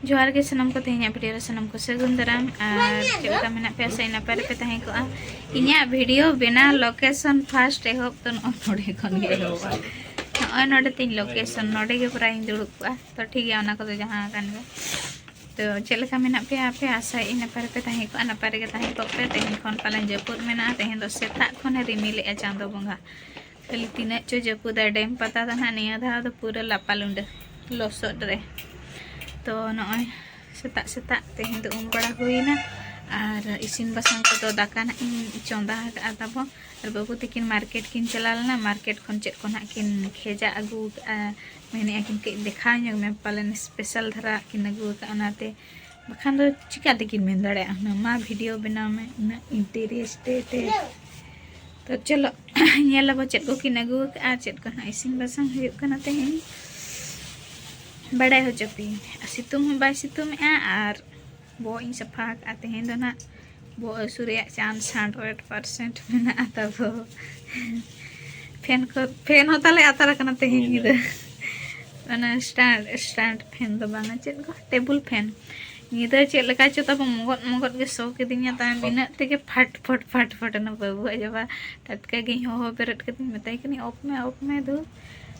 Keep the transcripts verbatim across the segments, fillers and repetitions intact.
ᱡᱚᱦᱟᱨ ᱜᱮ ᱥᱟᱱᱟᱢ ᱠᱚ, ᱛᱮᱦᱮᱧᱟᱜ ᱵᱷᱤᱰᱤᱭᱳ ᱨᱮ ᱥᱟᱱᱟᱢ ᱠᱚ ᱥᱟᱹᱜᱩᱱ ᱫᱟᱨᱟᱢ᱾ ᱟᱨ ᱪᱮᱫ ᱞᱮᱠᱟ ᱢᱮᱱᱟᱜ ᱯᱮᱭᱟ? ᱥᱮ ᱱᱟᱯᱟᱭ ᱨᱮᱯᱮ ᱛᱟᱦᱮᱸ ᱠᱚᱜᱼᱟ᱾ ᱤᱧᱟᱹᱜ ᱵᱷᱤᱰᱤᱭᱳ ᱵᱮᱱᱟᱣ ᱞᱳᱠᱮᱥᱚᱱ ᱯᱷᱟᱥᱴ ᱮᱦᱚᱵ ᱫᱚ ᱱᱚᱜᱼᱚᱭ ᱱᱚᱰᱮ ᱠᱷᱚᱱ ᱜᱮ ᱮᱦᱚᱵᱚᱜᱼᱟ᱾ ᱱᱚᱜᱼᱚᱭ ᱱᱚᱰᱮ ᱛᱤᱧ ᱞᱳᱠᱮᱥᱚᱱ, ᱱᱚᱰᱮ ᱜᱮ ᱯᱨᱟᱭ ᱤᱧ ᱫᱩᱲᱩᱵ ᱠᱚᱜᱼᱟ᱾ ᱛᱚ ᱴᱷᱤᱠ ᱜᱮᱭᱟ, ᱚᱱᱟ ᱠᱚᱫᱚ ᱡᱟᱦᱟᱸ ᱟᱠᱟᱱ ᱜᱮ᱾ ᱛᱚ ᱪᱮᱫ ᱞᱮᱠᱟ ᱢᱮᱱᱟᱜ ᱯᱮᱭᱟ ᱟᱯᱮ? ᱟᱥᱟᱭᱮᱫ ᱟᱹᱧ ᱱᱟᱯᱟᱭ ᱨᱮᱯᱮ ᱛᱟᱦᱮᱸ ᱠᱚᱜᱼᱟ, ᱱᱟᱯᱟᱭ ᱨᱮᱜᱮ ᱛᱟᱦᱮᱸ ᱠᱚᱜ ᱯᱮ᱾ ᱛᱮᱦᱮᱧ ᱠᱷᱚᱱ ᱯᱟᱞᱮᱱ ᱡᱟᱹᱯᱩᱫ ᱢᱮᱱᱟᱜᱼᱟ᱾ ᱛᱮᱦᱮᱧ ᱫᱚ ᱥᱮᱛᱟᱜ ᱠᱷᱚᱱᱮ ᱨᱤᱢᱤᱞᱮᱜᱼᱟ ᱪᱟᱸᱫᱚ ᱵᱚᱸᱜᱟ, ᱠᱷᱟᱹᱞᱤ ᱛᱤᱱᱟᱹᱜ ᱪᱚ ᱡᱟᱹᱯᱩᱫᱟᱭ᱾ ᱰᱮᱢ ᱯᱟᱛᱟ ᱫᱚ ᱱᱟᱦᱟᱜ ᱱᱤᱭᱟᱹ ᱫᱷᱟᱣ ᱫᱚ ᱯᱩᱨᱟᱹ ᱞᱟᱯᱟᱞᱩᱸᱰᱟᱹ ᱞᱚᱥᱚᱫ ᱨᱮ᱾ ᱛᱚ ᱱᱚᱜᱼᱚᱭ ᱥᱮᱛᱟᱜ ᱥᱮᱛᱟᱜ ᱛᱮᱦᱮᱧ ᱫᱚ ᱩᱢ ᱵᱟᱲᱟ ᱦᱩᱭᱱᱟ, ᱟᱨ ᱤᱥᱤᱱ ᱵᱟᱥᱟᱝ ᱠᱚᱫᱚ ᱫᱟᱠᱟ ᱱᱟᱜ ᱤᱧ ᱪᱚᱸᱫᱟ ᱟᱠᱟᱫᱼᱟ ᱛᱟᱵᱚ᱾ ᱟᱨ ᱵᱟᱹᱵᱩ ᱛᱤᱠᱤᱱ ᱢᱟᱨᱠᱮᱴ ᱠᱤᱱ ᱪᱟᱞᱟᱣ ᱞᱮᱱᱟ, ᱢᱟᱨᱠᱮᱴ ᱠᱷᱚᱱ ᱪᱮᱫ ᱠᱚ ᱱᱟᱜ ᱠᱤᱱ ᱠᱷᱮᱡᱟ ᱟᱹᱜᱩ ᱟᱠᱟᱫᱼᱟ᱾ ᱢᱮᱱᱮᱫᱼᱟ ᱠᱤᱱ ᱠᱟᱹᱡ ᱫᱮᱠᱷᱟᱣ ᱧᱚᱜ ᱢᱮ, ᱯᱟᱞᱮᱱ ᱥᱯᱮᱥᱟᱞ ᱫᱷᱟᱨᱟ ᱠᱤᱱ ᱟᱹᱜᱩ ᱟᱠᱟᱫᱼᱟ, ᱚᱱᱟᱛᱮ ᱵᱟᱠᱷᱟᱱ ᱫᱚ ᱪᱤᱠᱟ ᱛᱮᱠᱤᱱ ᱢᱮᱱ ᱫᱟᱲᱮᱭᱟᱜᱼᱟ ᱦᱩᱱᱟᱹᱝ, "ᱢᱟ ᱵᱷᱤᱰᱤᱭᱳ ᱵᱮᱱᱟᱣ ᱢᱮ", ᱩᱱᱟᱹᱜ ᱤᱱᱴᱟᱨᱮᱥᱴᱮᱰ᱾ ᱛᱚ ᱪᱚᱞᱚ ᱧᱮᱞ ᱟᱵᱚ ᱪᱮᱫ ᱠᱚᱠᱤᱱ ᱟᱹᱜᱩ ᱟᱠᱟᱫᱼᱟ, ᱪᱮᱫ ᱠᱚ ᱱᱟᱜ ᱤᱥᱤᱱ ᱵᱟᱥᱟᱝ ᱦᱩᱭᱩᱜ ᱠᱟᱱᱟ ᱛᱮᱦᱮᱧ᱾ ᱵᱟᱲᱟᱭ ᱦᱚᱪᱚ ᱯᱮᱭᱟᱹᱧ᱾ ᱟᱨ ᱥᱤᱛᱩᱝ ᱦᱚᱸ ᱵᱟᱭ ᱥᱤᱛᱩᱝ ᱮᱜᱼᱟ, ᱟᱨ ᱵᱚᱦᱚᱜ ᱤᱧ ᱥᱟᱯᱷᱟ ᱟᱠᱟᱫᱼᱟ᱾ ᱛᱮᱦᱮᱧ ᱫᱚ ᱱᱟᱜ ᱵᱚᱦᱚᱜ ᱦᱟᱹᱥᱩ ᱨᱮᱭᱟᱜ ᱪᱟᱱᱥ ᱦᱟᱱᱰᱨᱮᱰ ᱯᱟᱨᱥᱮᱱᱴ ᱢᱮᱱᱟᱜᱼᱟ ᱛᱟᱵᱚ᱾ ᱯᱷᱮᱱ ᱠᱚ, ᱯᱷᱮᱱ ᱦᱚᱸ ᱛᱟᱞᱮ ᱟᱛᱟᱨ ᱟᱠᱟᱱᱟ ᱛᱮᱦᱮᱧ ᱧᱤᱫᱟᱹ᱾ ᱧᱤᱫᱟᱹ᱾ ᱚᱱᱟ ᱥᱴᱟᱱᱰ, ᱥᱴᱟᱱᱰ ᱯᱷᱮᱱ ᱫᱚ ᱵᱟᱝᱟ, ᱪᱮᱫ ᱠᱚ, ᱴᱮᱵᱩᱞ ᱯᱷᱮᱱ᱾ ᱧᱤᱫᱟᱹ ᱪᱮᱫ ᱞᱮᱠᱟ ᱪᱚ ᱛᱟᱵᱚ ᱢᱚᱜᱚᱫ ᱢᱚᱜᱚᱫ ᱜᱮ ᱥᱚ ᱠᱤᱫᱤᱧᱟ ᱛᱟᱭᱚᱢ, ᱤᱱᱟᱹᱜ ᱛᱮᱜᱮ ᱯᱷᱟᱴ ᱯᱷᱚᱴ ᱯᱷᱟᱴ ᱯᱷᱚᱴ ᱮᱱᱟ ᱵᱟᱹᱵᱩᱣᱟᱜ ᱡᱟᱵᱟ᱾ ᱴᱟᱴᱠᱟ ᱜᱤᱧ ᱦᱚᱦᱚ ᱵᱮᱨᱮᱫ ᱠᱟᱛᱮᱧ ᱢᱮᱛᱟᱭ ᱠᱟᱹᱱᱟᱹᱧ, "ᱚᱯᱷ ᱢᱮ, ᱚᱯᱷ ᱢᱮ ᱫᱩ,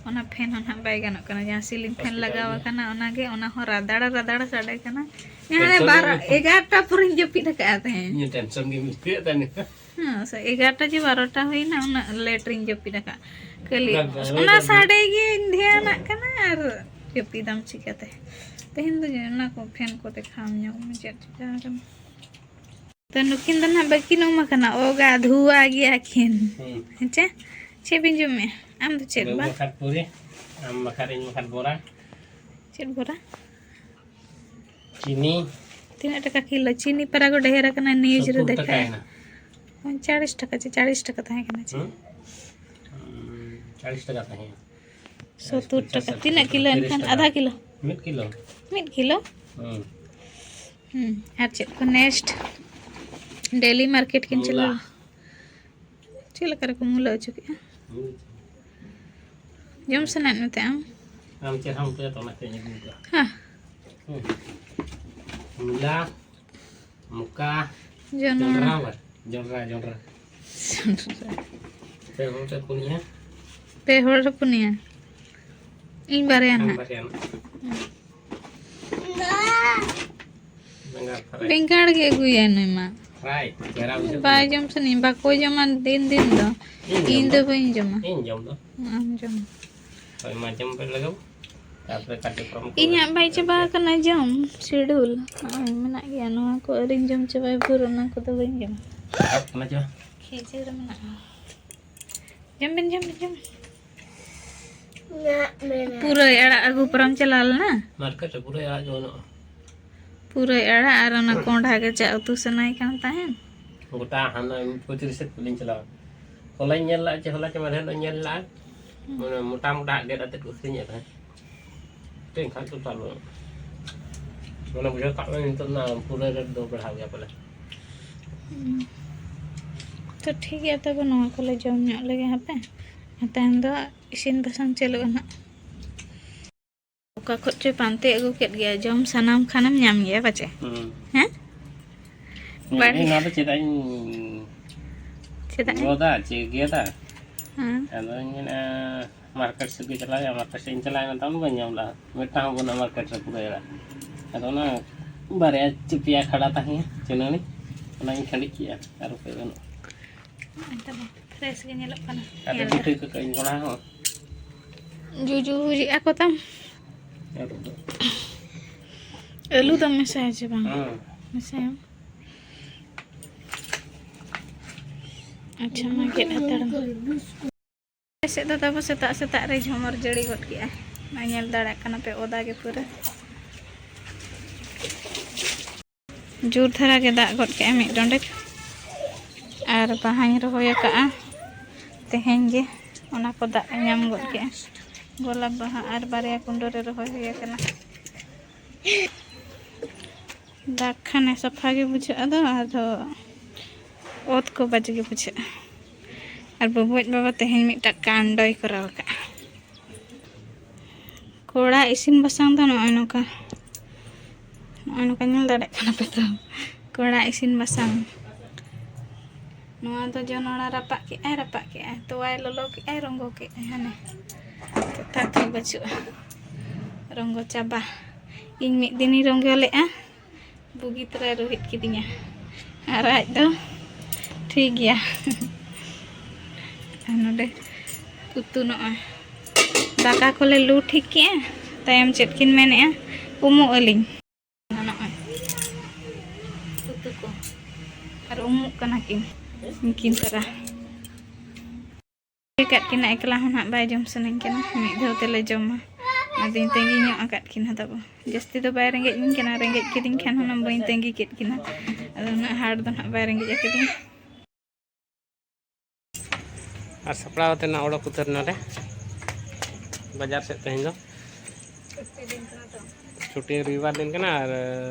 ᱚᱱᱟ ᱯᱷᱮᱱ ᱦᱚᱸ ᱱᱟᱦᱟᱜ ᱵᱟᱭ ᱜᱟᱱᱚᱜ ᱠᱟᱱᱟ, ᱡᱟᱦᱟᱸ ᱥᱤᱞᱤᱝ ᱯᱷᱮᱱ ᱞᱟᱜᱟᱣ ᱟᱠᱟᱱᱟ ᱚᱱᱟᱜᱮ, ᱚᱱᱟ ᱦᱚᱸ ᱨᱟᱫᱟᱲ ᱨᱟᱫᱟᱲ ᱥᱟᱰᱮ ᱠᱟᱱᱟ᱾" ᱦᱟᱱᱮ ᱵᱟᱨ ᱮᱜᱟᱨᱚᱴᱟ ᱯᱚᱨᱮᱧ ᱡᱟᱹᱯᱤᱫ ᱟᱠᱟᱫᱼᱟ ᱛᱟᱦᱮᱸᱫ᱾ ᱤᱧ ᱴᱮᱱᱥᱚᱱ ᱜᱮ ᱢᱤᱥᱛᱤᱭᱟᱜ ᱛᱟᱦᱮᱸᱱᱟ᱾ ᱦᱮᱸ, ᱥᱮ ᱮᱜᱟᱨᱚᱴᱟ ᱡᱮ ᱵᱟᱨᱚᱴᱟ ᱦᱩᱭᱱᱟ, ᱩᱱᱟᱹᱜ ᱞᱮᱴ ᱨᱤᱧ ᱡᱟᱹᱯᱤᱫ ᱟᱠᱟᱫ᱾ ᱠᱷᱟᱹᱞᱤ ᱚᱱᱟ ᱥᱟᱰᱮ ᱜᱮ᱾ ᱚᱱᱟ ᱥᱟᱰᱮ ᱜᱮᱧ ᱫᱷᱮᱭᱟᱱᱟᱜ ᱠᱟᱱᱟ ᱟᱨ ᱡᱟᱹᱯᱤᱫᱟᱢ ᱪᱤᱠᱟᱹᱛᱮ? ᱛᱮᱦᱮᱧ ᱫᱚ ᱚᱱᱟ ᱠᱚ ᱯᱷᱮᱱ ᱠᱚ ᱫᱮᱠᱷᱟᱣ ᱧᱚᱜ ᱢᱮ ᱪᱮᱫ ᱪᱤᱠᱟ ᱟᱠᱟᱱᱟ᱾ ᱛᱚ ᱱᱩᱠᱤᱱ ᱫᱚ ᱱᱟᱦᱟᱜ ᱵᱟᱹᱠᱤᱱ ᱩᱢ ᱟᱠᱟᱱᱟ, ᱚᱜᱟ ᱫᱷᱩᱣᱟ ᱜᱮᱭᱟ ᱠᱤᱱ᱾ ᱦᱩᱸ᱾ ᱦᱮᱸᱪᱮ? ᱪᱮᱫ ᱵᱤᱱ ᱡᱚᱢᱮᱜᱼᱟ? ᱟᱢ ᱫᱚ ᱪᱮᱫ ᱵᱟᱹᱵᱩ ᱵᱟ? ᱵᱟᱠᱷᱟᱨ ᱯᱩᱨᱤ, ᱟᱢ ᱵᱟᱠᱷᱟᱨ ᱤᱧ ᱵᱟᱠᱷᱟᱨ ᱵᱚᱨᱟ᱾ ᱪᱮᱫ ᱵᱚᱨᱟ? ᱪᱤᱱᱤ᱾ ᱛᱤᱱᱟᱹᱜ ᱴᱟᱠᱟ ᱠᱤᱞᱳ? ᱪᱤᱱᱤ ᱯᱟᱨᱟ ᱠᱚ ᱰᱷᱮᱨ ᱟᱠᱟᱱᱟ, ᱱᱤᱭᱩᱡᱽ ᱨᱮ ᱥᱚᱛᱛᱚᱨ ᱴᱟᱠᱟ ᱫᱮᱠᱷᱟᱜᱼᱟ᱾ ᱮᱱᱟ᱾ ᱪᱟᱲᱤᱥ ᱴᱟᱠᱟ ᱪᱮ ᱪᱟᱲᱤᱥ ᱴᱟᱠᱟ ᱛᱟᱦᱮᱸ ᱠᱟᱱᱟ ᱪᱮ? ᱦᱩᱸ? ᱦᱩᱸ, ᱪᱟᱲᱤᱥ ᱴᱟᱠᱟ ᱛᱟᱦᱮᱸ ᱠᱟᱱᱟ᱾ ᱥᱚᱛᱛᱚᱨ ᱴᱟᱠᱟ᱾ ᱛᱤᱱᱟᱹᱜ ᱠᱤᱞᱳ ᱮᱱᱠᱷᱟᱱ? ᱟᱫᱷᱟ ᱠᱤᱞᱳ? ᱢᱤᱫ ᱠᱤᱞᱳ᱾ ᱢᱤᱫ ᱠᱤᱞᱳ? ᱦᱩᱸ᱾ ᱦᱩᱸ, ᱟᱨ ᱪᱮᱫ ᱠᱚ ᱱᱮᱠᱥᱴ? ᱰᱮᱞᱤ ᱢᱟᱨᱠᱮᱴ ᱠᱤᱱ ᱢᱩᱞᱟ᱾ ᱪᱟᱞᱟᱣ᱾ ᱪᱮᱫ ᱞᱮᱠᱟ ᱨᱮᱠᱚ ᱢᱩᱞᱟᱹ ᱦᱚᱪᱚ ᱠᱮᱜᱼᱟ? ᱢᱩᱞᱟᱹ᱾ ᱡᱚᱢ ᱥᱟᱱᱟᱭᱮᱫ ᱢᱮᱛᱮ ᱟᱢ? ᱟᱢ ᱪᱮᱦᱨᱟᱢ ᱩᱛᱩᱭᱟ ᱛᱚ, ᱚᱱᱟᱛᱮᱧ ᱟᱹᱜᱩ ᱠᱟᱜᱼᱟ᱾ ᱦᱮᱸ᱾ ᱢᱩᱞᱟ, ᱢᱚᱠᱟ, ᱡᱚᱱᱚᱲ᱾ ᱡᱚᱱᱰᱨᱟ ᱵᱟ? ᱡᱚᱱᱰᱨᱟ, ᱡᱚᱱᱰᱨᱟ᱾ ᱯᱮ ᱦᱚᱲ ᱯᱮ ᱯᱩᱱᱭᱟ᱾ ᱯᱮ ᱦᱚᱲ ᱨᱮ ᱯᱩᱱᱭᱟ᱾ ᱤᱧ ᱵᱟᱨᱭᱟ ᱟᱢ ᱱᱟᱦᱟᱜ᱾ ᱵᱟᱨᱭᱟ ᱱᱟᱦᱟᱜ᱾ ᱵᱮᱸᱜᱟᱲ ᱯᱷᱨᱟᱭ᱾ ᱵᱮᱸᱜᱟᱲ ᱜᱮ ᱟᱹᱜᱩᱭᱟ ᱱᱩᱭ ᱢᱟ᱾ ᱯᱷᱨᱟᱭ, ᱪᱮᱦᱨᱟ ᱵᱩᱡᱷᱟᱹᱜ ᱵᱟᱭ ᱠᱟᱱᱟ᱾ ᱡᱚᱢ ᱥᱟᱱᱟᱧ, ᱵᱟᱠᱚ ᱡᱚᱢᱟ ᱫᱤᱱ ᱫᱤᱱ ᱫᱚ᱾ ᱤᱧ ᱤᱧ ᱡᱚᱢ ᱫᱚ ᱫᱚ᱾ ᱵᱟᱹᱧ ᱡᱚᱢᱟ᱾ ᱤᱧ ᱡᱚᱢ ᱫᱚ᱾ ᱟᱢ ᱡᱚᱢ᱾ ᱦᱳᱭ, ᱢᱟ ᱡᱚᱢ ᱯᱮ ᱞᱟᱜᱟᱣ᱾ ᱛᱟᱨᱯᱚᱨᱮ ᱠᱟᱹᱴᱤᱡ ᱯᱷᱨᱚᱢ ᱠᱚ ᱤᱧᱟᱹᱜ ᱵᱟᱭ ᱪᱟᱵᱟ ᱟᱠᱟᱱᱟ ᱡᱚᱢ, ᱥᱤᱰᱩᱞ᱾ ᱱᱚᱜᱼᱚᱭ ᱢᱮᱱᱟᱜ ᱜᱮᱭᱟ, ᱱᱚᱣᱟ ᱠᱚ ᱟᱹᱣᱨᱤᱧ ᱡᱚᱢ ᱪᱟᱵᱟᱭ ᱵᱷᱳᱨ, ᱚᱱᱟ ᱠᱚᱫᱚ ᱵᱟᱹᱧ ᱡᱚᱢᱟ᱾ ᱟᱯ ᱠᱟᱱᱟ ᱪᱚ᱾ ᱠᱷᱤᱡᱩᱨ ᱢᱮᱱᱟᱜᱼᱟ᱾ ᱡᱚᱢ ᱵᱤᱱ, ᱡᱚᱢ ᱵᱤᱱ, ᱡᱚᱢ ᱵᱤᱱ᱾ ᱯᱩᱨᱟᱹᱭ ᱟᱲᱟᱜ ᱟᱹᱜᱩ ᱯᱚᱨᱚᱢ ᱪᱟᱞᱟᱣ ᱞᱮᱱᱟ? ᱢᱟᱨᱠᱮᱴ ᱨᱮ ᱯᱩᱨᱟᱹᱭ ᱟᱲᱟᱜ ᱜᱮ ᱵᱟᱹᱱᱩᱜᱼᱟ᱾ ᱯᱩᱨᱟᱹᱭ ᱟᱲᱟᱜ ᱟᱨ ᱚᱱᱟ ᱠᱚᱸᱰᱷᱟ ᱜᱮ ᱪᱟ ᱩᱛᱩ ᱥᱟᱱᱟᱭᱮ ᱠᱟᱱ ᱛᱟᱦᱮᱸᱱ᱾ ᱜᱚᱴᱟ ᱦᱟᱱᱟ ᱯᱚᱸᱪᱤᱥ ᱥᱮᱫ ᱠᱚᱞᱤᱧ ᱪᱟᱞᱟᱣ᱾ ᱦᱚᱞᱟᱧ ᱧᱮᱞ ᱞᱟᱜᱼᱟ, ᱪᱮ ᱦᱚᱞᱟ ᱪᱮ ᱢᱟᱫᱷᱮᱨ ᱦᱤᱞᱳᱜ ᱧᱮᱞ ᱞᱟᱜᱼᱟ᱾ ᱦᱩᱸ᱾ ᱢᱟᱱᱮ ᱢᱚᱴᱟ ᱢᱚᱴᱟ ᱜᱮᱫ ᱟᱛᱮᱫ ᱠᱚ ᱟᱹᱠᱷᱨᱤᱧᱮᱫ ᱛᱟᱦᱮᱸᱫ᱾ ᱛᱮ ᱮᱱᱠᱷᱟᱱ ᱛᱚ ᱪᱟᱞᱩ᱾ ᱢᱟᱱᱮ ᱵᱩᱡᱷᱟᱹᱣ ᱠᱟᱜ ᱢᱮ, ᱱᱤᱛᱚᱜ ᱚᱱᱟ ᱯᱩᱨᱟᱹᱭ ᱨᱮᱴ ᱫᱚ ᱵᱟᱲᱦᱟᱣ ᱜᱮᱭᱟ ᱯᱟᱞᱮ᱾ ᱦᱩᱸ᱾ ᱛᱚ ᱴᱷᱤᱠ ᱜᱮᱭᱟ, ᱛᱚᱵᱮ ᱱᱚᱣᱟ ᱠᱚᱞᱮ ᱡᱚᱢ ᱧᱚᱜ ᱞᱮᱜᱮ ᱦᱟᱯᱮ, ᱟᱨ ᱛᱟᱭᱚᱢ ᱫᱚ ᱤᱥᱤᱱ ᱵᱟᱥᱟᱝ ᱪᱟᱹᱞᱩᱜᱼᱟ ᱱᱟᱜ᱾ ᱚᱠᱟ ᱠᱷᱚᱡ ᱪᱚᱭ ᱯᱟᱱᱛᱮ ᱟᱹᱜᱩ ᱠᱮᱫ ᱜᱮᱭᱟ, ᱡᱚᱢ ᱥᱟᱱᱟᱢ ᱠᱷᱟᱱᱮᱢ ᱧᱟᱢ ᱜᱮᱭᱟ ᱯᱟᱪᱮ᱾ ᱦᱩᱸ᱾ ᱦᱮᱸ? ᱤᱧ, ᱵᱟᱲᱮ᱾ ᱤᱧ ᱱᱚᱣᱟ ᱫᱚ ᱪᱮᱫᱟᱜ ᱤᱧ ᱪᱮᱫᱟᱜ ᱮᱢ? ᱜᱚᱫᱟ, ᱪᱮᱫ ᱜᱮᱫᱟ? ᱦᱮᱸ᱾ ᱟᱫᱚᱧ ᱢᱮᱱᱟ, ᱢᱟᱨᱠᱮᱴ ᱥᱮᱫ ᱜᱮ ᱪᱟᱞᱟᱣ ᱦᱩᱭᱩᱜᱼᱟ, ᱢᱟᱨᱠᱮᱴ ᱥᱮᱫ ᱤᱧ ᱪᱟᱞᱟᱣ ᱮᱱᱟ, ᱛᱟᱣ ᱵᱟᱹᱧ ᱧᱟᱢ ᱞᱮᱫᱟ, ᱢᱤᱫᱴᱟᱝ ᱦᱚᱸ ᱵᱟᱹᱱᱩᱜᱼᱟ ᱢᱟᱨᱠᱮᱴ ᱨᱮ ᱯᱩᱨᱟᱹᱭ ᱟᱲᱟᱜ᱾ ᱟᱫᱚ ᱚᱱᱟ ᱵᱟᱨᱭᱟ ᱪᱮ ᱯᱮᱭᱟ ᱠᱷᱟᱰᱟ ᱛᱟᱦᱮᱸᱭᱟ ᱪᱩᱱᱟᱹᱱᱤ, ᱚᱱᱟᱧ ᱠᱷᱟᱹᱰᱤ ᱠᱮᱜᱼᱟ, ᱟᱨ ᱩᱯᱟᱹᱭ ᱵᱟᱹᱱᱩᱜᱼᱟ᱾ ᱮᱱᱛᱮ ᱫᱚ ᱯᱷᱨᱮᱥ ᱜᱮ ᱧᱮᱞᱚᱜ ᱠᱟᱱᱟ᱾ ᱟᱫᱚ ᱧᱮᱞ ᱵᱩᱴᱟᱹ ᱠᱟᱜ ᱟᱹᱧ ᱠᱚᱲᱟ ᱦᱚᱸ᱾ ᱡᱩᱡᱩ ᱦᱩᱭᱩᱜᱼᱟ ᱠᱚ ᱛᱟᱢ᱾ ᱟᱹᱞᱩ ᱫᱚ᱾ ᱟᱹᱞᱩ ᱫᱚᱢ ᱢᱮᱥᱟᱭᱟ ᱪᱮ ᱵᱟᱝ? ᱦᱮᱸ᱾ ᱢᱮᱥᱟᱭᱟᱢ᱾ ᱟᱪᱪᱷᱟ, ᱢᱟ ᱜᱮᱫ ᱦᱟᱛᱟᱲ ᱢᱮ᱾ ᱟᱞᱮ ᱥᱮᱫ ᱫᱚ ᱛᱟᱵᱚ ᱥᱮᱛᱟᱜ ᱥᱮᱛᱟᱜ ᱨᱮ ᱡᱷᱚᱢᱚᱨ ᱡᱟᱹᱲᱤ ᱜᱚᱫ ᱠᱮᱜᱼᱟ᱾ ᱱᱚᱜᱼᱚᱭ ᱧᱮᱞ ᱫᱟᱲᱮᱭᱟᱜ ᱠᱟᱱᱟ ᱯᱮ, ᱚᱫᱟ ᱜᱮ ᱯᱩᱨᱟᱹ᱾ ᱡᱳᱨ ᱫᱷᱟᱨᱟ ᱜᱮ ᱫᱟᱜ ᱜᱚᱫ ᱠᱮᱜᱼᱟ ᱢᱤᱫ ᱰᱚᱸᱰᱮᱠ᱾ ᱟᱨ ᱵᱟᱦᱟᱧ ᱨᱚᱦᱚᱭ ᱟᱠᱟᱜᱼᱟ ᱛᱮᱦᱮᱧ ᱜᱮ, ᱚᱱᱟ ᱠᱚ ᱫᱟᱜ ᱮ ᱧᱟᱢ ᱜᱚᱫ ᱠᱮᱜᱼᱟ᱾ ᱜᱳᱞᱟᱯ ᱵᱟᱦᱟ ᱟᱨ ᱵᱟᱨᱭᱟ ᱠᱩᱸᱰᱟᱹ ᱨᱮ ᱨᱚᱦᱚᱭ ᱦᱩᱭ ᱟᱠᱟᱱᱟ᱾ ᱫᱟᱜ ᱠᱷᱟᱱᱮ ᱥᱟᱯᱷᱟ ᱜᱮ ᱵᱩᱡᱷᱟᱹᱜᱼᱟ ᱫᱚ, ᱟᱫᱚ ᱚᱛ ᱠᱚ ᱵᱟᱡᱮ ᱜᱮ ᱵᱩᱡᱷᱟᱹᱜᱼᱟ᱾ ᱟᱨ ᱵᱟᱹᱵᱩ ᱟᱡ ᱵᱟᱵᱟ ᱛᱮᱦᱮᱧ ᱢᱤᱫᱴᱟᱝ ᱠᱟᱱᱰᱚᱭ ᱠᱚᱨᱟᱣ ᱟᱠᱟᱫᱼᱟ᱾ ᱠᱚᱲᱟ ᱤᱥᱤᱱ ᱵᱟᱥᱟᱝ ᱫᱚ ᱱᱚᱜᱼᱚᱭ ᱱᱚᱝᱠᱟ᱾ ᱱᱚᱜᱼᱚᱭ ᱱᱚᱝᱠᱟ ᱧᱮᱞ ᱫᱟᱲᱮᱭᱟᱜ ᱠᱟᱱᱟ ᱯᱮ ᱛᱚ, ᱠᱚᱲᱟ ᱤᱥᱤᱱ ᱵᱟᱥᱟᱝ᱾ ᱱᱚᱣᱟ ᱫᱚ ᱡᱚᱱᱚᱲᱟ ᱨᱟᱯᱟᱜ ᱠᱮᱜᱼᱟᱭ, ᱨᱟᱯᱟᱜ ᱠᱮᱜᱼᱟᱭ, ᱛᱚᱣᱟᱭ ᱞᱚᱞᱚ ᱠᱮᱜᱼᱟᱭ, ᱨᱚᱸᱜᱚ ᱠᱮᱜᱼᱟᱭ, ᱦᱟᱱᱮ ᱠᱟᱛᱷᱟ ᱠᱚ ᱵᱟᱹᱪᱩᱜᱼᱟ, ᱨᱚᱸᱜᱚ ᱪᱟᱵᱟ᱾ ᱤᱧ ᱢᱤᱫ ᱫᱤᱱᱤᱧ ᱨᱚᱸᱜᱚ ᱞᱮᱜᱼᱟ, ᱵᱩᱜᱤ ᱛᱚᱨᱟᱭ ᱨᱳᱦᱮᱫ ᱠᱤᱫᱤᱧᱟ, ᱟᱨ ᱟᱡ ᱫᱚ ᱴᱷᱤᱠ ᱜᱮᱭᱟ᱾ ᱟᱨ ᱱᱚᱰᱮ ᱩᱛᱩ ᱱᱚᱜᱼᱚᱭ ᱫᱟᱠᱟ ᱠᱚᱞᱮ ᱞᱩ ᱴᱷᱤᱠ ᱠᱮᱜᱼᱟ, ᱛᱟᱭᱚᱢ ᱪᱮᱫ ᱠᱤᱱ ᱢᱮᱱᱮᱜᱼᱟ, ᱩᱢᱩᱜ ᱟᱹᱞᱤᱧ᱾ ᱱᱚᱜᱼᱚᱭ ᱩᱛᱩ ᱠᱚ, ᱟᱨ ᱩᱢᱩᱜ ᱠᱟᱱᱟ ᱠᱤᱱ ᱩᱱᱠᱤᱱ ᱛᱟᱨᱟ᱾ ᱟᱠᱟᱫ ᱠᱤᱱᱟ ᱮᱠᱞᱟ ᱦᱚᱸ ᱱᱟᱦᱟᱜ ᱵᱟᱭ ᱡᱚᱢ ᱥᱟᱱᱟᱧ ᱠᱟᱱᱟ, ᱢᱤᱫ ᱫᱷᱟᱣ ᱛᱮᱞᱮ ᱡᱚᱢᱟ᱾ ᱟᱫᱚᱧ ᱛᱟᱺᱜᱤ ᱧᱚᱜ ᱟᱠᱟᱫ ᱠᱤᱱᱟ ᱛᱟᱵᱚ᱾ ᱡᱟᱹᱥᱛᱤ ᱫᱚ ᱵᱟᱭ ᱨᱮᱸᱜᱮᱡ ᱤᱧ ᱠᱟᱱᱟ, ᱨᱮᱸᱜᱮᱡ ᱠᱤᱫᱤᱧ ᱠᱷᱟᱱ ᱦᱩᱱᱟᱹᱝ ᱵᱟᱹᱧ ᱛᱟᱺᱜᱤ ᱠᱮᱫ ᱠᱤᱱᱟ᱾ ᱟᱫᱚ ᱩᱱᱟᱹᱜ ᱦᱟᱨᱰ ᱫᱚ ᱱᱟᱦᱟᱜ ᱵᱟᱭ ᱨᱮᱸᱜᱮᱡ ᱟᱠᱟᱫᱤᱧᱟ᱾ ᱟᱨ ᱥᱟᱯᱲᱟᱣ ᱠᱟᱛᱮ ᱱᱟᱜ ᱚᱰᱚᱠ ᱩᱛᱟᱹᱨ ᱱᱟᱞᱮ ᱵᱟᱡᱟᱨ ᱥᱮᱫ ᱛᱮᱦᱮᱧ ᱫᱚ᱾ ᱪᱷᱩᱴᱤ ᱨᱚᱵᱤᱵᱟᱨ ᱫᱤᱱ ᱠᱟᱱᱟ ᱟᱨ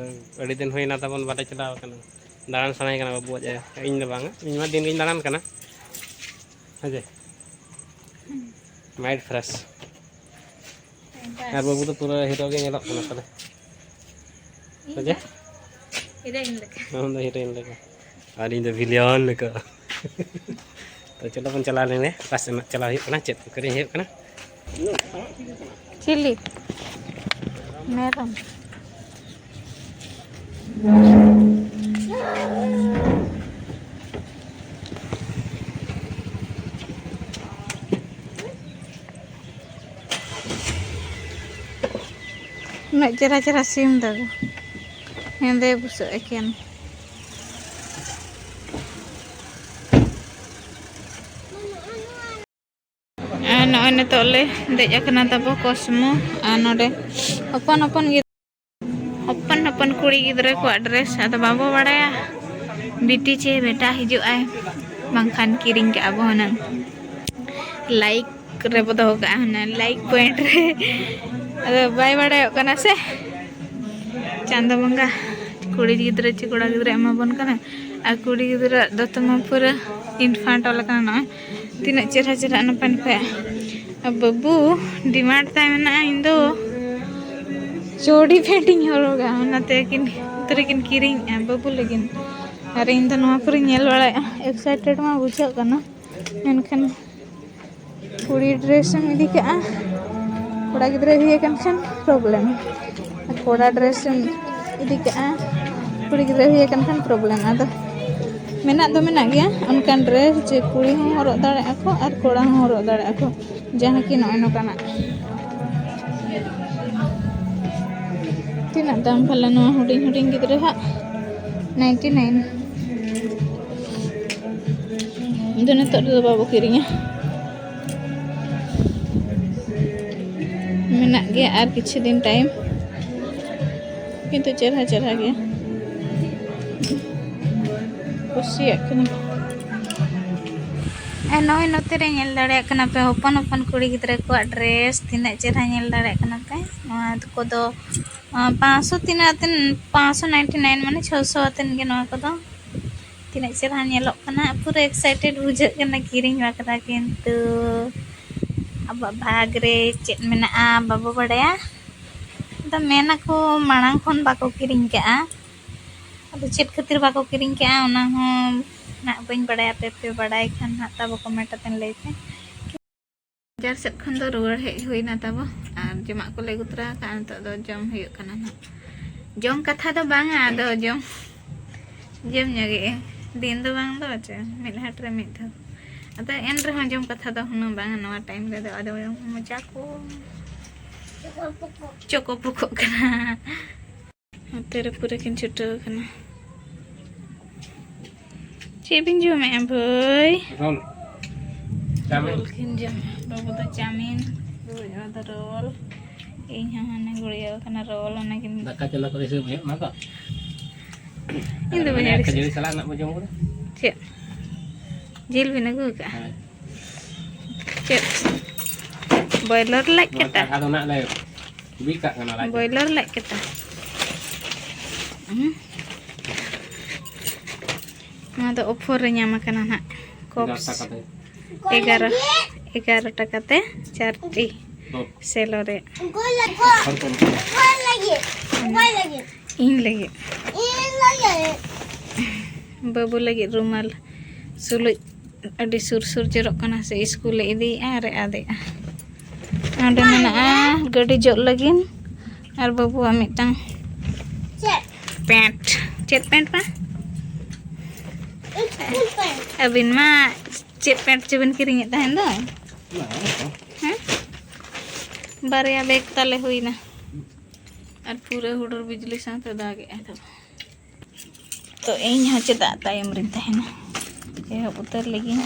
ᱟᱹᱰᱤ ᱫᱤᱱ ᱦᱩᱭᱱᱟ ᱛᱟᱵᱚᱱ ᱵᱟᱞᱮ ᱪᱟᱞᱟᱣ ᱠᱟᱱᱟ᱾ ᱫᱟᱬᱟᱱ ᱥᱟᱱᱟᱭᱮ ᱠᱟᱱᱟ ᱵᱟᱹᱵᱩᱣᱟᱜ ᱡᱟᱭᱜᱟ, ᱤᱧ ᱫᱚ ᱵᱟᱝᱟ, ᱤᱧ ᱢᱟ ᱫᱤᱱ ᱜᱤᱧ ᱫᱟᱬᱟᱱ ᱠᱟᱱᱟ᱾ ᱦᱮᱸ ᱡᱮ, ᱢᱟᱭᱤᱱᱰ ᱯᱷᱨᱮᱥ᱾ ᱟᱨ ᱵᱟᱹᱵᱩ ᱫᱚ ᱯᱩᱨᱟᱹ ᱦᱤᱨᱳ ᱜᱮ ᱧᱮᱞᱚᱜ ᱠᱟᱱᱟ ᱛᱟᱦᱞᱮ᱾ ᱤᱧ ᱥᱮ ᱪᱮᱫ? ᱫᱚ ᱦᱤᱨᱳᱭᱤᱱ ᱞᱮᱠᱟ᱾ ᱟᱢ ᱫᱚ ᱦᱤᱨᱳᱭᱤᱱ ᱞᱮᱠᱟ᱾ ᱟᱨ ᱤᱧ ᱫᱚ ᱵᱷᱤᱞᱤᱭᱚᱱ ᱞᱮᱠᱟ᱾ ᱛᱚ ᱪᱚᱞᱚ ᱵᱚᱱ ᱪᱟᱞᱟᱣ ᱞᱮᱱ ᱜᱮ, ᱚᱠᱟ ᱥᱮᱫ ᱪᱟᱞᱟᱣ ᱦᱩᱭᱩᱜ ᱠᱟᱱᱟ, ᱪᱮᱫ ᱠᱚ ᱠᱤᱨᱤᱧ ᱦᱩᱭᱩᱜ ᱠᱟᱱᱟ᱾ ᱪᱤᱞᱤ? ᱢᱮᱨᱚᱢ᱾ ᱩᱱᱟᱹᱜ ᱪᱮᱦᱨᱟ ᱪᱮᱦᱨᱟ ᱥᱤᱢ ᱫᱚ, ᱦᱮᱸᱫᱮ ᱵᱩᱥᱟᱹᱜ ᱮᱠᱮᱱ᱾ ᱟᱨ ᱱᱚᱜᱼᱚᱭ ᱱᱤᱛᱚᱜ ᱞᱮ ᱫᱮᱡ ᱟᱠᱟᱱᱟ ᱛᱟᱵᱚ ᱠᱚᱥᱢᱚ᱾ ᱟᱨ ᱱᱚᱰᱮ ᱦᱚᱯᱚᱱ ᱦᱚᱯᱚᱱ ᱜᱤᱫᱽᱨᱟᱹ, ᱦᱚᱯᱚᱱ ᱦᱚᱯᱚᱱ ᱠᱩᱲᱤ ᱜᱤᱫᱽᱨᱟᱹ ᱠᱚᱣᱟᱜ ᱰᱨᱮᱥ᱾ ᱟᱫᱚ ᱵᱟᱵᱚ ᱵᱟᱲᱟᱭᱟ ᱵᱤᱴᱤ ᱪᱮ ᱵᱮᱴᱟ ᱦᱤᱡᱩᱜ ᱟᱭ, ᱵᱟᱝᱠᱷᱟᱱ ᱠᱤᱨᱤᱧ ᱠᱟᱜᱼᱟ ᱵᱚ ᱦᱩᱱᱟᱹᱝ᱾ ᱞᱟᱭᱤᱠ ᱨᱮᱵᱚ ᱫᱚᱦᱚ ᱠᱟᱜᱼᱟ ᱦᱩᱱᱟᱹᱝ ᱞᱟᱭᱤᱠ ᱯᱚᱭᱮᱱᱴ ᱨᱮ᱾ ᱟᱫᱚ ᱵᱟᱭ ᱵᱟᱲᱟᱭᱚᱜ ᱠᱟᱱᱟ ᱥᱮ, ᱪᱟᱸᱫᱚ ᱵᱚᱸᱜᱟ ᱠᱩᱲᱤ ᱜᱤᱫᱽᱨᱟᱹ ᱪᱮ ᱠᱚᱲᱟ ᱜᱤᱫᱽᱨᱟᱹ ᱮᱢᱟ ᱵᱚᱱ ᱠᱟᱱᱟ᱾ ᱟᱨ ᱠᱩᱲᱤ ᱜᱤᱫᱽᱨᱟᱹᱣᱟᱜ ᱫᱚᱛᱚ ᱢᱟ ᱯᱩᱨᱟᱹ ᱤᱱᱯᱷᱟᱱᱴ ᱚᱞ ᱟᱠᱟᱱᱟ᱾ ᱱᱚᱜᱼᱚᱭ ᱛᱤᱱᱟᱹᱜ ᱪᱮᱦᱨᱟ ᱪᱮᱦᱨᱟ ᱱᱟᱯᱟᱭ ᱱᱟᱯᱟᱭ᱾ ᱟᱨ ᱵᱟᱹᱵᱩ ᱰᱤᱢᱟᱱᱰ ᱛᱟᱭ ᱢᱮᱱᱟᱜᱼᱟ, ᱤᱧ ᱫᱚ ᱪᱚᱰᱤ ᱯᱮᱱᱴ ᱤᱧ ᱦᱚᱨᱚᱜᱟ, ᱚᱱᱟᱛᱮ ᱠᱤᱱ ᱩᱛᱟᱹᱨ ᱠᱤᱱ ᱠᱤᱨᱤᱧᱮᱜᱼᱟ ᱵᱟᱹᱵᱩ ᱞᱟᱹᱜᱤᱫ᱾ ᱟᱨ ᱤᱧ ᱫᱚ ᱱᱚᱣᱟ ᱠᱚᱨᱮᱧ ᱧᱮᱞ ᱵᱟᱲᱟᱭᱮᱜᱼᱟ, ᱮᱠᱥᱟᱭᱴᱮᱰ ᱢᱟ ᱵᱩᱡᱷᱟᱹᱜ ᱠᱟᱱᱟ, ᱢᱮᱱᱠᱷᱟᱱ ᱠᱩᱲᱤ ᱰᱨᱮᱥ ᱮᱢ ᱤᱫᱤ ᱠᱟᱜᱼᱟ, ᱠᱚᱲᱟ ᱜᱤᱫᱽᱨᱟᱹ ᱦᱩᱭ ᱟᱠᱟᱱ ᱠᱷᱟᱱ ᱯᱨᱚᱵᱞᱮᱢ᱾ ᱠᱚᱲᱟ ᱰᱨᱮᱥ ᱮᱢ ᱤᱫᱤ ᱠᱟᱜᱼᱟ, ᱠᱩᱲᱤ ᱜᱤᱫᱽᱨᱟᱹ ᱦᱩᱭ ᱟᱠᱟᱱ ᱠᱷᱟᱱ ᱯᱨᱚᱵᱞᱮᱢ᱾ ᱟᱫᱚ ᱢᱮᱱᱟᱜ ᱫᱚ ᱢᱮᱱᱟᱜ ᱜᱮᱭᱟ ᱚᱱᱠᱟᱱ ᱰᱨᱮᱥ ᱡᱮ ᱠᱩᱲᱤ ᱦᱚᱸ ᱦᱚᱨᱚᱜ ᱫᱟᱲᱮᱭᱟᱜᱼᱟ ᱠᱚ ᱟᱨ ᱠᱚᱲᱟ ᱦᱚᱸ ᱦᱚᱨᱚᱜ ᱫᱟᱲᱮᱭᱟᱜᱼᱟ ᱠᱚ, ᱡᱟᱦᱟᱸ ᱠᱤ ᱱᱚᱜᱼᱚᱭ ᱱᱚᱝᱠᱟᱱᱟᱜ᱾ ᱛᱤᱱᱟᱹᱜ ᱫᱟᱢ ᱵᱷᱟᱞᱟ ᱱᱚᱣᱟ ᱦᱩᱰᱤᱧ ᱦᱩᱰᱤᱧ ᱜᱤᱫᱽᱨᱟᱹ ᱦᱟᱜ? Ninety nine. ᱤᱧ ᱫᱚ ᱱᱤᱛᱚᱜ ᱨᱮᱫᱚ ᱵᱟᱵᱚ ᱠᱤᱨᱤᱧᱟ, ᱢᱮᱱᱟᱜ ᱜᱮᱭᱟ ᱟᱨ ᱠᱤᱪᱷᱩ ᱫᱤᱱ ᱴᱟᱭᱤᱢ, ᱠᱤᱱᱛᱩ ᱪᱮᱨᱦᱟ ᱪᱮᱨᱦᱟ ᱜᱮᱭᱟ, ᱠᱩᱥᱤᱭᱟᱜ ᱠᱟᱹᱱᱟᱹᱧ᱾ ᱟᱨ ᱱᱚᱜᱼᱚᱭ ᱱᱚᱛᱮ ᱨᱮ ᱧᱮᱞ ᱫᱟᱲᱮᱭᱟᱜ ᱠᱟᱱᱟ ᱯᱮ ᱦᱚᱯᱚᱱ ᱦᱚᱯᱚᱱ ᱠᱩᱲᱤ ᱜᱤᱫᱽᱨᱟᱹ ᱠᱚᱣᱟᱜ ᱰᱨᱮᱥ, ᱛᱤᱱᱟᱹᱜ ᱪᱮᱨᱦᱟ ᱧᱮᱞ ᱫᱟᱲᱮᱭᱟᱜ ᱠᱟᱱᱟ ᱯᱮ᱾ ᱱᱚᱣᱟ ᱠᱚᱫᱚ ᱯᱟᱸᱪᱥᱚ ᱛᱤᱱᱟᱹᱜ ᱟᱛᱮᱱ, ᱯᱟᱸᱪᱥᱚ ᱱᱟᱭᱤᱱᱴᱤ ᱱᱟᱭᱤᱱ ᱢᱟᱱᱮ ᱪᱷᱚᱥᱚ ᱟᱛᱮᱱ ᱜᱮ ᱱᱚᱣᱟ ᱠᱚᱫᱚ᱾ ᱛᱤᱱᱟᱹᱜ ᱪᱮᱨᱦᱟ ᱧᱮᱞᱚᱜ ᱠᱟᱱᱟ, ᱯᱩᱨᱟᱹ ᱮᱠᱥᱟᱭᱴᱮᱰ ᱵᱩᱡᱷᱟᱹᱜ ᱠᱟᱱᱟ ᱠᱤᱨᱤᱧ ᱵᱟᱠᱷᱨᱟ, ᱠᱤᱱᱛᱩ ᱟᱵᱚᱣᱟᱜ ᱵᱷᱟᱜᱽ ᱨᱮ ᱪᱮᱫ ᱢᱮᱱᱟᱜᱼᱟ ᱵᱟᱵᱚ ᱵᱟᱲᱟᱭᱟ᱾ ᱟᱫᱚ ᱢᱮᱱᱟᱠᱚ ᱢᱟᱲᱟᱝ ᱠᱷᱚᱱ ᱵᱟᱠᱚ ᱠᱤᱨᱤᱧ ᱠᱟᱜᱼᱟ, ᱟᱫᱚ ᱪᱮᱫ ᱠᱷᱟᱹᱛᱤᱨ ᱵᱟᱠᱚ ᱠᱤᱨᱤᱧ ᱠᱟᱜᱼᱟ ᱚᱱᱟ ᱦᱚᱸ ᱱᱟᱜ ᱵᱟᱹᱧ ᱵᱟᱲᱟᱭᱟ, ᱟᱯᱮ ᱯᱮ ᱵᱟᱲᱟᱭ ᱠᱷᱟᱱ ᱱᱟᱜ ᱛᱟᱵᱚ ᱠᱚᱢᱮᱱᱴ ᱟᱛᱮᱱ ᱞᱟᱹᱭ ᱯᱮ᱾ ᱵᱟᱡᱟᱨ ᱥᱮᱫ ᱠᱷᱚᱱ ᱫᱚ ᱨᱩᱣᱟᱹᱲ ᱦᱮᱡ ᱦᱩᱭᱱᱟ ᱛᱟᱵᱚ, ᱟᱨ ᱡᱚᱢᱟᱜ ᱠᱚᱞᱮ ᱟᱹᱜᱩ ᱛᱚᱨᱟ ᱟᱠᱟᱫᱼᱟ, ᱱᱤᱛᱚᱜ ᱫᱚ ᱡᱚᱢ ᱦᱩᱭᱩᱜ ᱠᱟᱱᱟ ᱱᱟᱜ᱾ ᱡᱚᱢ ᱠᱟᱛᱷᱟ ᱫᱚ ᱵᱟᱝᱟ, ᱟᱫᱚ ᱡᱚᱢ ᱡᱚᱢ ᱧᱚᱜᱮᱜᱼᱟᱹᱧ᱾ ᱫᱤᱱ ᱫᱚ ᱵᱟᱝ ᱫᱚ ᱪᱮᱫ, ᱢᱤᱫ ᱦᱟᱴ ᱨᱮ ᱢᱤᱫ ᱫᱷᱟᱣ᱾ ᱟᱫᱚ ᱮᱱ ᱨᱮᱦᱚᱸ ᱡᱚᱢ ᱠᱟᱛᱷᱟ ᱫᱚ ᱦᱩᱱᱟᱹᱝ ᱵᱟᱝᱟ ᱱᱚᱣᱟ ᱴᱟᱭᱤᱢ ᱨᱮᱫᱚ, ᱟᱫᱚ ᱢᱚᱪᱟ ᱠᱚ ᱪᱚᱠᱚ ᱯᱚᱠᱚᱜ ᱠᱟᱱᱟ᱾ ᱱᱚᱛᱮ ᱨᱮ ᱯᱩᱨᱟᱹ ᱠᱤᱱ ᱪᱷᱩᱴᱟᱹᱣ ᱠᱟᱱᱟ᱾ ᱪᱮᱫ ᱵᱤᱱ ᱡᱚᱢᱮᱜᱼᱟ ᱵᱷᱟᱹᱭ? ᱨᱳᱞ᱾ ᱪᱟᱣᱢᱤᱱ᱾ ᱨᱳᱞ ᱠᱤᱱ ᱡᱚᱢᱟ᱾ ᱵᱟᱹᱵᱩ ᱫᱚ ᱪᱟᱣᱢᱤᱱ, ᱵᱟᱹᱵᱩ ᱫᱚ ᱨᱳᱞ, ᱤᱧ ᱦᱚᱸ ᱦᱟᱱᱮ ᱜᱩᱲᱭᱟᱹᱣ ᱠᱟᱱᱟ ᱨᱳᱞ, ᱚᱱᱟ ᱠᱤᱱ ᱫᱟᱠᱟ ᱪᱚᱞᱚ ᱠᱚ ᱤᱥᱤᱱ ᱦᱩᱭᱩᱜ ᱠᱟᱱᱟ ᱛᱚ᱾ ᱤᱧ ᱫᱚ ᱵᱟᱹᱧ ᱢᱟᱱᱮ ᱟᱹᱲᱤᱥ᱾ ᱠᱷᱟᱹᱡᱟᱹᱲᱤ ᱥᱟᱞᱟᱜ ᱱᱟᱜ ᱵᱚ ᱡᱚᱢ ᱠᱮᱫᱟ᱾ ᱪᱮᱫ? ᱡᱤᱞ ᱵᱤᱱ ᱟᱹᱜᱩ ᱟᱠᱟᱫᱼᱟ? ᱦᱳᱭ᱾ ᱪᱮᱫ? ᱵᱚᱭᱞᱚᱨ ᱞᱟᱡ ᱱᱚᱣᱟ ᱠᱟᱴᱟ? ᱪᱟᱠᱷᱟ ᱫᱚ ᱱᱟᱜ ᱞᱮ ᱵᱤ ᱠᱟᱜ ᱠᱟᱱᱟ ᱞᱟᱡ᱾ ᱵᱚᱭᱞᱚᱨ ᱞᱟᱡ ᱠᱟᱴᱟ? ᱦᱩᱸ᱾ ᱱᱚᱣᱟ ᱫᱚ ᱚᱯᱷᱟᱨ ᱨᱮ ᱧᱟᱢ ᱟᱠᱟᱱᱟ ᱱᱟᱜ᱾ ᱠᱚᱯᱥ᱾ ᱮᱜᱟᱨᱚ ᱴᱟᱠᱟ ᱛᱮ᱾ ᱮᱜᱟᱨᱚ, ᱮᱜᱟᱨᱚ ᱴᱟᱠᱟ ᱛᱮ ᱪᱟᱨᱴᱤ᱾ ᱥᱮᱞᱚ ᱨᱮ᱾ ᱚᱠᱚᱭ ᱞᱟᱹᱜᱤᱫ? ᱚᱠᱚᱭ ᱞᱟᱹᱜᱤᱫ? ᱚᱠᱚᱭ ᱞᱟᱹᱜᱤᱫ? ᱤᱧ ᱞᱟᱹᱜᱤᱫ᱾ ᱤᱧ ᱞᱟᱹᱜᱤᱫ᱾ ᱵᱟᱹᱵᱩ ᱞᱟᱹᱜᱤᱫ ᱨᱩᱢᱟᱞ᱾ ᱥᱩᱞᱩᱡ ᱟᱹᱰᱤ ᱥᱩᱨ ᱥᱩᱨ ᱡᱚᱨᱚᱜ ᱠᱟᱱᱟ ᱥᱮ, ᱤᱥᱠᱩᱞᱮ ᱤᱫᱤᱭᱮᱫᱼᱟ ᱟᱨᱮ ᱟᱫᱮᱜᱼᱟ᱾ ᱚᱸᱰᱮ ᱢᱮᱱᱟᱜᱼᱟ ᱜᱟᱹᱰᱤ ᱡᱚᱜ ᱞᱟᱹᱜᱤᱫ ᱟᱨ ᱵᱟᱹᱵᱩᱣᱟᱜ ᱢᱤᱫᱴᱟᱝ ᱪᱮᱫ? ᱯᱮᱱᱴ᱾ ᱪᱮᱫ ᱯᱮᱱᱴ ᱢᱟ? School pant. ᱟᱹᱵᱤᱱ ᱢᱟ ᱪᱮᱫ ᱯᱮᱱᱴ ᱪᱚᱵᱤᱱ ᱠᱤᱨᱤᱧᱮᱫ ᱛᱟᱦᱮᱱ ᱫᱚ? ᱦᱮᱸ? ᱵᱟᱨᱭᱟ ᱵᱮᱜᱽ ᱛᱟᱞᱮ ᱦᱩᱭᱱᱟ᱾ ᱟᱨ ᱯᱩᱨᱟᱹ ᱦᱩᱰᱩᱨ ᱵᱤᱡᱽᱞᱤ ᱥᱟᱶᱛᱮ ᱫᱟᱜᱮᱜᱼᱟᱭ ᱛᱚ᱾ ᱛᱚ ᱤᱧ ᱦᱚᱸ ᱪᱮᱫᱟᱜ ᱛᱟᱭᱚᱢ ᱨᱤᱧ ᱛᱟᱦᱮᱱᱟ? ᱮᱦᱚᱵ ᱩᱛᱟᱹᱨ ᱞᱮᱜᱤᱧ᱾